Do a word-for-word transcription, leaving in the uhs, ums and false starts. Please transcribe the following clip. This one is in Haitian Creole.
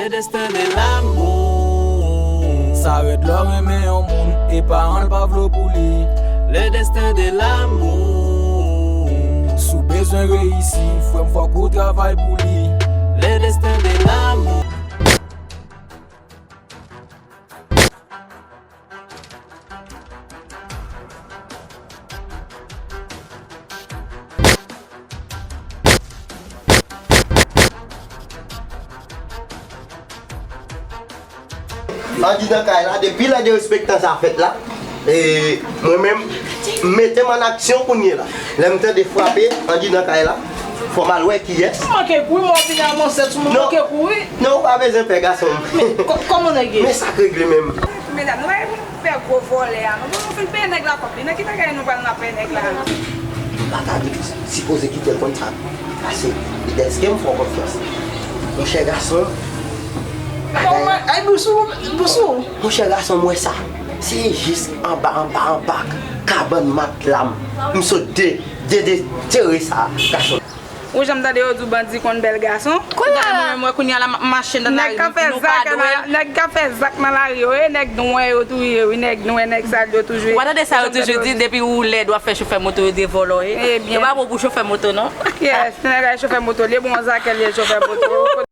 Le destin de l'amour. Sa rèd lè w renmen yon moun e paran l pa vle w pou li. Le destin de l'amour. Si w bezwen reyisi, frè m, fòk ou travay pou li. Le destin de l'amour. Andidan kay la, depi lè derespektan sa fèt la, e, mwen menm, m mete m an aksyon kounye la. Lè m tande frape andidan kay la, fò m al wè kiyès. Ou manke kouri, mwen vin a mansèt sou mwen, manke kouri. Non, ou pa bezwen pè, gason m. Men, kò-, kòman nèg ye? Men sa k regle menm. Medam, nou pa gen pou nou pè gwo vòlè a, non. Bon, nou fin peye nèg la kòb li. Nan ki bagay nou pral nan pè nèg la? M pa ta dwe sipoze kite l konn sa. Pase, li dèske m fè w konfyans. Monchè gason, bagay la. Ay, bousou, bousou. Monchè gason, m wè sa. Se jis anba, anba, anba kabann matla m. M sot de, de, detere sa, gason. Ou janm tande yo di w bandi konn bèl gason? Kounye a la. Mwen, mwen, kounye a la, m ap mache nan lari, nou pa dwe. Nèg k ap fè zak nan lari yo, e nèg nwè yo touye, wi, nèg nwè, nèg sal yo toujou. Ou pa tande sa yo toujou di, depi ou lèd, w ap fè chofè moto yo de vòlò, e. Ebyen. Yo pa bon pou chofè moto, non. Kiyès? Nèg la chofè moto, li bon, zakè li chofè moto.